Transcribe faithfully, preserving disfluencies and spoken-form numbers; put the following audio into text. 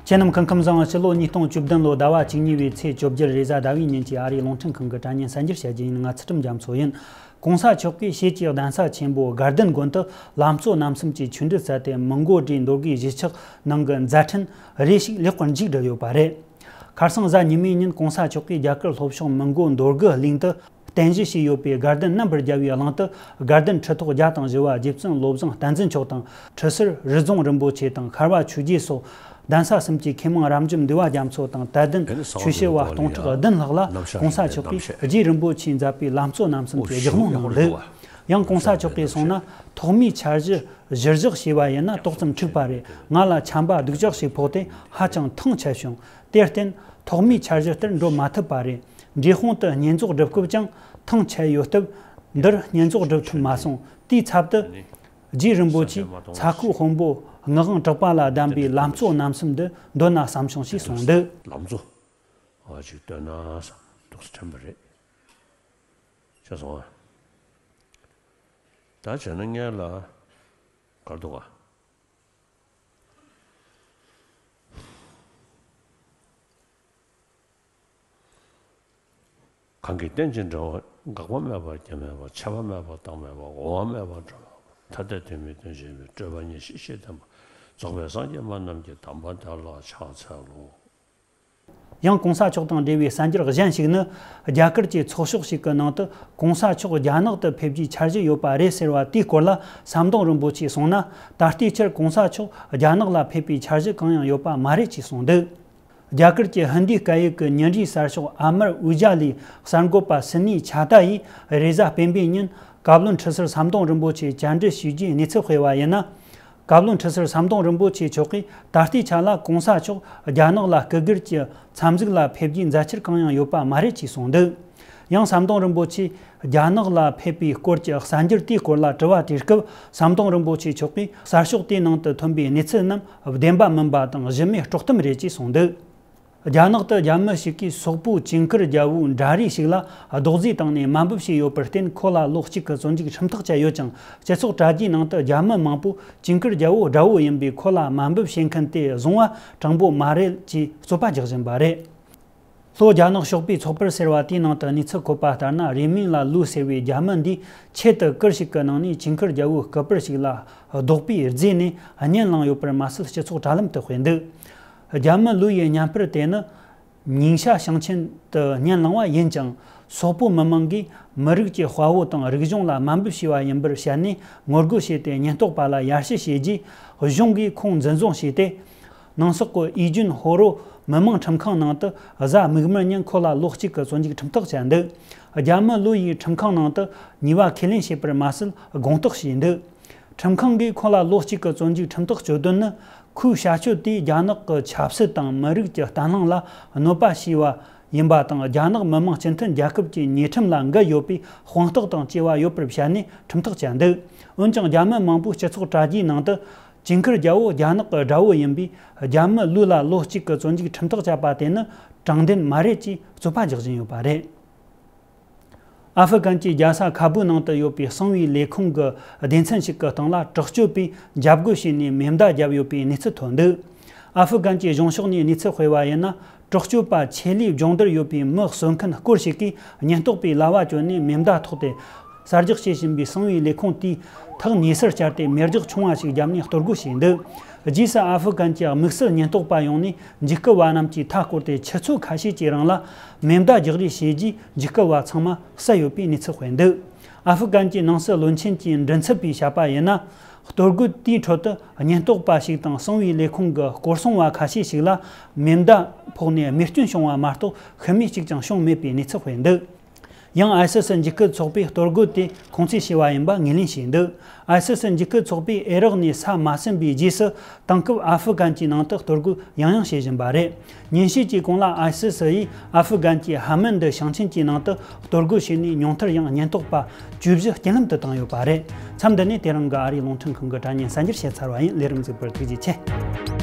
ཁྱེད་རྣམས་སྐུ་ཁམས་བཟང་། ཕྱི་ལོ་ཉིས་སྟོང་བཅུ་བདུན་ལོ་ཟླ་བ་བཅུ་གཉིས་པའི་ཚེས་བཅོ་བརྒྱད་རེས་གཟའ་ཟླ་བའི་ཉིན་གྱི་ཨ་རིའི་རླུང་འཕྲིན་ཁང་གི་དྲ་བརྙན་གསར་འགྱུར་བཤད་རྒྱུ་ཡིན། ང་ཚུལ་ཁྲིམས་རྒྱ་མཚོ་ཡིན། གོང་ས་མཆོག་གིས་བྱེས་ཀྱི་གདན་ས་ཆེན་པོ་དགའ་ལྡན་དགོན་དུ་ལམ་གཙོ་རྣམ་གསུམ་གྱི་ཆོས་འབྲེལ་སྩལ་ཏེ། མི་མགོ་སྦྲེལ་མདོ་དགེ་གཞིས་ཆགས་ནང་གི་མཛད་འཕྲིན་རེ་ཞིག་ལེགས་པར་མཇུག་བསྒྲིལ་ཡོད་པ་རེད། ཁ་སང་གཟའ་ཉི་མའི་ཉིན་གོང་ས་མཆོག་གིས་རྒྱ་གར་ལྷོ་ཕྱོགས་མི་མགོ་མདོ་དགུ་གླིང་དུ་རྟེན་གཞི་བྱས་ཡོད་པའི་དགའ་ལྡན་རྣམ་པར་རྒྱལ་བའི་གླིང་དུ། དགའ་ལྡན་ཁྲི་ཐོག་བརྒྱ་དང་བཞི་བ་རྗེ་བཙུན་བློ་བཟང་བསྟན་འཛིན་མཆོག་དང་། ཁྲི་ཟུར་རི་རྫོང་རིན་པོ་ཆེ་དང་། ཤར་བ་ཆོས་རྗེ་སོགས་གདན་ས་གསུམ་གྱི་མཁས་མང་རབ་འབྱམས་འདུས་པ་རྒྱ་མཚོ་དང་། དད་ལྡན་ཆོས་ཞུ་བ་སྟོང་ཕྲག་བདུན་ལྷག་ལ་གོང་ས་མཆོག་གིས་རྗེ་རིན་པོ་ཆེས་མཛད་པའི་ལམ་གཙོ་རྣམ་གསུམ་གྱི་རྒྱག་ལུང་གནང་འདུག། ཡང་གོང་ས་མཆོག་གིས་གསུངས་ན། ཐོག་མའི་འཆར་གཞི་གཞིར་བཞག་བྱས་པ་ཡིན་ན་ཏོག་ཙམ་འཁྲུག་པ་རེད། ང་ལ་ཆམ་པ་སྡུག་ཅག་ཞིག་ཕོག་སྟེ་ཧ་ཅང་ཐང་ཆད་བྱུང་། དེར་བརྟེན་ཐོག་མའི་འཆར་གཞི་ལྟར་འགྲོ་མ་ཐུབ་པ་རེད། འབྲས་སྤུངས་དུ་བསྙེན་རྫོགས་སྒྲུབ་སྐབས་ཀྱང་ཐང་ཆད་ཡོད་སྟབས། འདིར་བསྙེན་རྫོགས་སྒྲུབ་ཐུབ་མ་སོང་། དེའི་ཚབ་ཏུ་རྗེ་རིན་པོ་ཆེས་ཚ་ཁུ་དཔོན་པོ་ངག་དབང་གྲགས་པ་ལ་གདམས་པའི་ལམ་གཙོ་རྣམ་གསུམ་འདི་འདོན་ན་བསམ་བྱུང་ཞེས་གསུངས་འདུག། ལམ་གཙོ་ཨ་ཅིག་འདོན་ན་བསམ་འདུག་སེ་དྲན་པ་རེད། ཤེས་སོང་ཨ། ད་བྱས་ན་ངས་ལ་གར་འདུག་ག། གང་གིས་རྟེན་ཅིང་འབྲེལ་བ། འགག་པ་མེད་པར་སྐྱེ་མེད་པ། ཆད་པ་མེད་པར་རྟག་མེད་པ། འོང་བ་མེད་པར་འགྲོ་མེད་པ། ཐ་དད་དོན་མིན་དོན་གཅིག་པའི། སྤྲོས་པ་ཉེར་ཞི་ཞེས་བསྟན་པ། རྫོགས་པའི་སངས་རྒྱས་སྨྲ་རྣམས་ཀྱི། དམ་པ་དེ་ལ་ཕྱག་འཚལ་ལོ། ཡང་གོང་ས་མཆོག་དང་འབྲེལ་བའི་གསར་འགྱུར་གཞན་ཞིག་ནི། རྒྱ་གར་གྱི་ཚོགས་ཤོག་ཞིག་གི་ནང་དུ་གོང་ས་མཆོག་རྒྱ་ནག་ཏུ་ཕེབས་རྒྱུའི་འཆར་གཞི་ཡོད་པ་རེད་ཟེར་བ་དེའི་སྐོར་ལ། ཟམ་གདོང་རིན་པོ་ཆེས་གསུངས་ན། ད་ལྟའི་ཆར་གོང་ས་མཆོག་རྒྱ་ནག་ལ་ཕེབས་པའི་འཆར་གཞི་གང་ཡང་ཡོད་པ་མ་རེད་ཅེས་གསུངས་འདུག། རྒྱ་གར་གྱི་ཧིན་དིའི་སྐད་ཡིག་གི་ཉིན་རེའི་གསར་ཤོག་ཨ་མར་ཨུ་ཇ་ལའི་གསར་འགོད་པ་སི་ནི་ཆ་ཏ་ཡིས་རེས་གཟའ་སྤེན་པའི་ཉིན་བཀའ་བློན་ཁྲི་ཟུར་ཟམ་གདོང་རིན་པོ་ཆེ་བཅར་འདྲི་ཞུས་རྗེས་གནས་ཚུལ་སྤེལ་བ་ཡིན་ན། བཀའ་བློན་ཁྲི་ཟུར་ཟམ་གདོང་རིན་པོ་ཆེ་མཆོག་གིས་ད་ལྟའི་ཆ་ལ་གོང་ས་མཆོག་རྒྱ་ནག་ལ་སྐུ་སྒེར་གྱི་འཚམས་གཟིགས་ལ་ཕེབས་རྒྱུའི་མཛད་འཆར་གང་ཡང་ཡོད་པ་མ་རེད་ཅེས་གསུངས་འདུག། ཡང་ཟམ་གདོང་རིན་པོ་ཆེས་རྒྱ་ནག་ལ་ཕེབས་པའི་སྐོར་གྱི་གསར་འགྱུར་དེའི་སྐོར་ལ་དྲི་བ་དྲིས་སྐབས། ཟམ་གདོང་རིན་པོ་ཆེ་མཆོག་གིས་གསར་ཤོག་དེའི་ནང་དུ་ཐོན་པའི་གནས་ཚུལ་རྣམས་བདེན་པ་མིན་པ་དང་གཞི་མེད་དཀྲོག་གཏམ་རེད་ཅེས་གསུངས་འདུག། རྒྱ་ནག་ཏུ་རྒྱ་མི་ཞིག་གིས་སོག་པོའི་ཇིང་གིར་རྒྱལ་པོའི་འདྲ་རིས་ཤིག་ལ་རྡོག་རྫིས་བཏང་ནས་དམའ་འབེབས་བྱས་ཡོད་པར་བརྟེན། ཁོ་ལ་ལོ་གཅིག་གི་བཙོན་འཇུག་ཁྲིམས་ཐག་བཅད་ཡོད་ཀྱང་། སྤྱི་ཚོགས་དྲ་རྒྱའི་ནང་དུ་རྒྱ་མི་མང་པོས་ཇིང་གིར་རྒྱལ་པོ་དགྲ་བོ་ཡིན་པས། ཁོ་ལ་དམའ་འབེབས་བྱེད་མཁན་དེ་བཟུང་བ་དྲང་པོ་མ་རེད་ཅེས་རྩོད་པ་རྒྱག་བཞིན་པ་རེད། ལྷོ་རྒྱ་ནག་ཞོགས་པའི་ཚོགས་པར་ཟེར་བ་དེའི་ནང་དུ་གནས་ཚུལ་འཁོད་པ་ལྟར་ན། རེ་མིང་ལ་ལུའུ་ཟེར་བའི་རྒྱ་མི་འདིས་ཆེད་དུ་གུར་ཞིག་གི་ནང་ནས་ཇིང་གིར་རྒྱལ་པོའི་སྐུ་པར་ཞིག་ལ་རྡོག་པས་རྫིས་ནས་བརྙན་བླངས་ཡོད་པར་མ་ཟད། སྤྱི་ཚོགས་དྲ་ལམ་དུ་སྤེལ་འདུག། རྒྱ་མི་ལུའུ་ཡི་བརྙན་པར་དེ་ནི་ཉིང་ཤ་ཞིང་ཆེན་དུ་བརྙན་བླངས་པ་ཡིན་ཀྱང་། སོག་པོ་མི་དམངས་ཀྱིས་མི་རིགས་ཀྱི་དཔའ་བོ་དང་རིག་གཞུང་ལ་དམའ་འབེབས་བྱས་པ་ཡིན་པར་བཤད་ནས་ངོ་རྒོལ་བྱས་ཏེ། ཉེན་རྟོག་པ་ལ་ཡར་ཞུ་བྱས་རྗེས། གཞུང་གིས་ཁོང་འཛིན་བཟུང་བྱས་ཏེ། ནང་སོག་གི་ཨི་ཇུན་ཧོ་རོ་མི་དམངས་ཁྲིམས་ཁང་ནང་དུ་གཟའ་མིག་དམར་ཉིན་ཁོ་ལ་ལོ་གཅིག་གི་བཙོན་འཇུག་ཁྲིམས་ཐག་བཅད་འདུག། རྒྱ་མི་ལུའུ་ཡིས་ཁྲིམས་ཁང་ནང་དུ་ཉེས་པ་ཁས་ལེན་བྱས་པར་མ་ཟད། དགོངས་དག་བྱས་འདུག། ཁྲིམས་ཁང་གིས་ཁོ་ལ་ལོ་གཅིག་གི་བཙོན་འཇུག་ཁྲིམས་ཐག་གཅོད་དོན་ནི། ཁོའི་བྱ་སྤྱོད་དེས་རྒྱ་ནག་གི་ཆབ་སྲིད་དང་མི་རིགས་ཀྱི་བརྟན་ལྷིང་ལ་གནོད་པ་བྱས་པ་ཡིན་པ་དང་། རྒྱ་ནག་མི་དམངས་སྤྱི་མཐུན་རྒྱལ་ཁབ་ཀྱི་ཉེས་ཁྲིམས་ལ་འགལ་ཡོད་པའི་དཔང་རྟགས་དང་བཅས་པ་ཡོད་པར་བཤད་ནས་ཁྲིམས་ཐག་བཅད་འདུག། འོན་ཀྱང་། རྒྱ་མི་མང་པོས་སྤྱི་ཚོགས་དྲ་རྒྱའི་ནང་དུ། ཇིང་གིར་རྒྱལ་པོ་རྒྱ་ནག་གི་དགྲ་བོ་ཡིན་པས། རྒྱ་མི་ལུའུ་ལ་ལོ་གཅིག་གི་བཙོན་འཇུག་ཁྲིམས་ཐག་བཅད་པ་དེ་ནི་དྲང་བདེན་མ་རེད་ཅེས་རྩོད་པ་རྒྱག་བཞིན་ཡོད་པ་རེད། ཨ་ཧྥུ་གན་གྱི་རྒྱལ་ས་ཁ་སྦུག་ནང་དུ་ཡོད་པའི་གསང་བའི་ལས་ཁུངས་ཀྱི་སྡེ་ཚན་ཞིག་གི་སྟེང་ལ་དྲག་སྤྱོད་པས་འཇབ་རྒོལ་བྱས་ནས་མེ་མདའ་བརྒྱབ་ཡོད་པའི་གནས་ཚུལ་ཐོན་འདུག། ཨ་ཧྥུ་གན་གྱི་གཞུང་ཕྱོགས་ནས་གནས་ཚུལ་སྤེལ་བ་ཡིན་ན། དྲག་སྤྱོད་པ་ཆེད་ལས་སྦྱོང་བརྡར་ཡོད་པའི་མི་གསོད་མཁན་སྐོར་ཞིག་གིས་ཉེན་རྟོག་པའི་ལྭ་བ་གྱོན་ནས་མེ་མདའ་ཐོགས་ཏེ། གསར་རྒྱག་བྱེད་བཞིན་པའི་གསང་བའི་ལས་ཁུངས་དེའི་ཐག་ཉེ་སར་བཅར་ཏེ། མེ་སྒྱོགས་ཆུང་བ་ཞིག་བརྒྱབ་ནས་གཏོར་རྒོལ་བྱས་འདུག། རྗེས་སུ་ཨ་ཧྥུ་གན་གྱི་དམིགས་བསལ་ཉེན་རྟོག་པ་ཡོང་ནས་འཇིགས་སྐུལ་བ་རྣམས་ཀྱིས་མཐའ་བསྐོར་ཏེ། ཆུ་ཚོད་ཁ་ཤས་ཀྱི་རིང་ལ་མེ་མདའ་རྒྱག་རེས་བྱས་རྗེས། འཇིགས་སྐུལ་བ་ཚང་མ་བསད་ཡོད་པའི་གནས་ཚུལ་སྤེལ་འདུག། ཨ་ཧྥུ་གན་གྱི་ནང་སྲིད་བློན་ཆེན་གྱི་མགྲིན་ཚབ་པས་བཤད་པ་ཡིན་ན། གཏོར་རྒོལ་དེའི་ཁྲོད་དུ་ཉེན་རྟོག་པ་ཞིག་དང་གསང་བའི་ལས་ཁུངས་ཀྱི་སྐོར་སྲུང་བ་ཁ་ཤས་ཤིག་ལ་མེ་མདའ་ཕོག་ནས་རྨས་སྐྱོན་བྱུང་བ་མ་གཏོགས། ཤི་རྨས་གཅིག་ཀྱང་བྱུང་མེད་པའི་གནས་ཚུལ་སྤེལ་འདུག། ཡང་། ཨའི་སི་སི་འཇིགས་སྐུལ་ཚོགས་པས་གཏོར་རྒོལ་དེ་ཁུངས་བཙན་བྱས་པ་ཡིན་པ་ངོས་ལེན་བྱས་འདུག། ཨའི་སི་སི་འཇིགས་སྐུལ་ཚོགས་པས་ཨེ་རག་ནས་ས་མ་ཟིན་པའི་རྗེས་སུ། དེང་སྐབས་ཨ་ཧྥུ་གན་གྱི་ནང་དུ་གཏོར་རྒོལ་ཡང་ཡང་བྱེད་བཞིན་པ་རེད། ཉིན་ཤས་ཀྱི་གོང་ལ་ཨའི་སི་སི་ཡིས་ཨ་ཧྥུ་གན་གྱི་ཧ་མན་ཌི་ཞིང་ཆེན་གྱི་ནང་དུ་གཏོར་རྒོལ་བྱས་ནས། ཉུང་མཐར་ཡང་ཉེན་རྟོག་པ་བཅུ་བཞི་རྐྱེན་ལམ་དུ་བཏང་ཡོད་པ་རེད། མཚམས་འདི་ནས་དེ་རིང་གི་ཨ་རིའི་རླུང་འཕྲིན་ཁང་གི་དྲ་བརྙན་གསར་འགྱུར་བཤད་ཚར་བ་ཡིན། ལས་རིམ་གཟིགས་པར་ཐུགས་རྗེ་ཆེ།